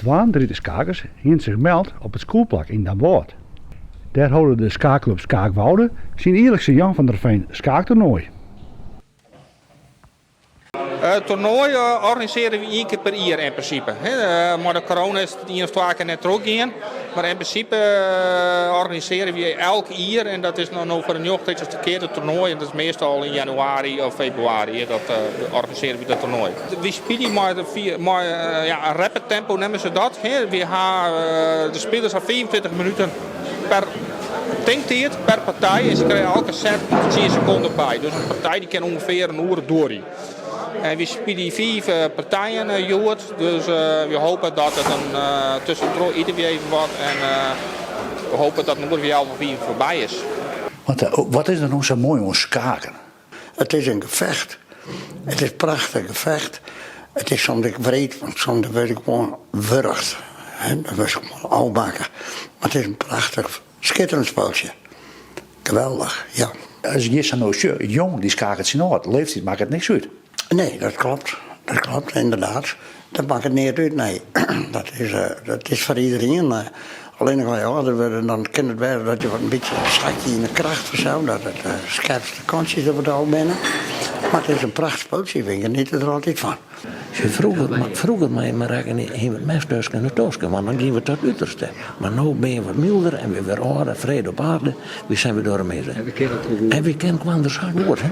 32 skakers hiene sich meld op it skûlplak yn Damwâld. Dêr holde de skaakklup Skaakwoude syn jierlikse Jan van der Veen skaaktoernoai. It toernoai organisearje we ien kear per jier yn prinsipe. Mei de corona is it ien of twa kear net trochgien. Mar yn prinsipe organisearje we elk jier en dat is no foar de njoggentichste kear it toernoai. En dat is meastal yn januari of februari dat organisearje we dat toernoai. Wy spylje mei in rapid tempo neame se dat. Wy ha de spilers ha 25 minuten per tinktiid per partij en se krije elke set tsien sekonden by. Dus in partij dy kin ûngefear in oere duorje. En wy spylje fiif partijen hjoed, dus wy hoopje dat it in tuskentroch ite wy even wat en we hoopje dat in oere of healwei fiif foarby is. Want wat is der no sa moai oan skaken? It is in gefecht. It is prachtich gefecht. It is soms ek wreed, want soms wurd ik gewoan wurch. Dan wurdst gewoan ôfmakke. Mar it is in prachtich, skitterend spultsje. Geweldich, ja. As ik hjir sa no sjoch, jong dy skaket tsjin âld, leeftiid makket niks út. Nee, dat klopt. Dat klopt, inderdaad. Dat makket neat út, nee. Dat is, dat is foar iederien. Allinnich as je âlder wurde, dan kin it wêze dat je wat in bytsje sakje yn de kracht of zo. Dat it skerpste kantsjes der wat ôf binne. Mar it is in prachtich spultsje, ik geniet der altyd fan. Froeger, froeger mei me rekken hiene we it mes tusken de tosken, want dan giene we tot uterste. Mar no binne we wat mylder en we wurde âlder, frede op aarde, we zijn we door de En we kinne elkoar goed. En we kinne elkoar sa goed, hè.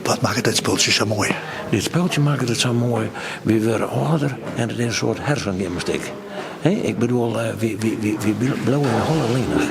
Wat makket dit spultsje sa moai? Dit spultsje makket it sa moai, we wurde âlder en it is in soart hersengymnastyk. Hè, ik bedoel, wy, wy, wy, wy bliuwe yn de holle linich.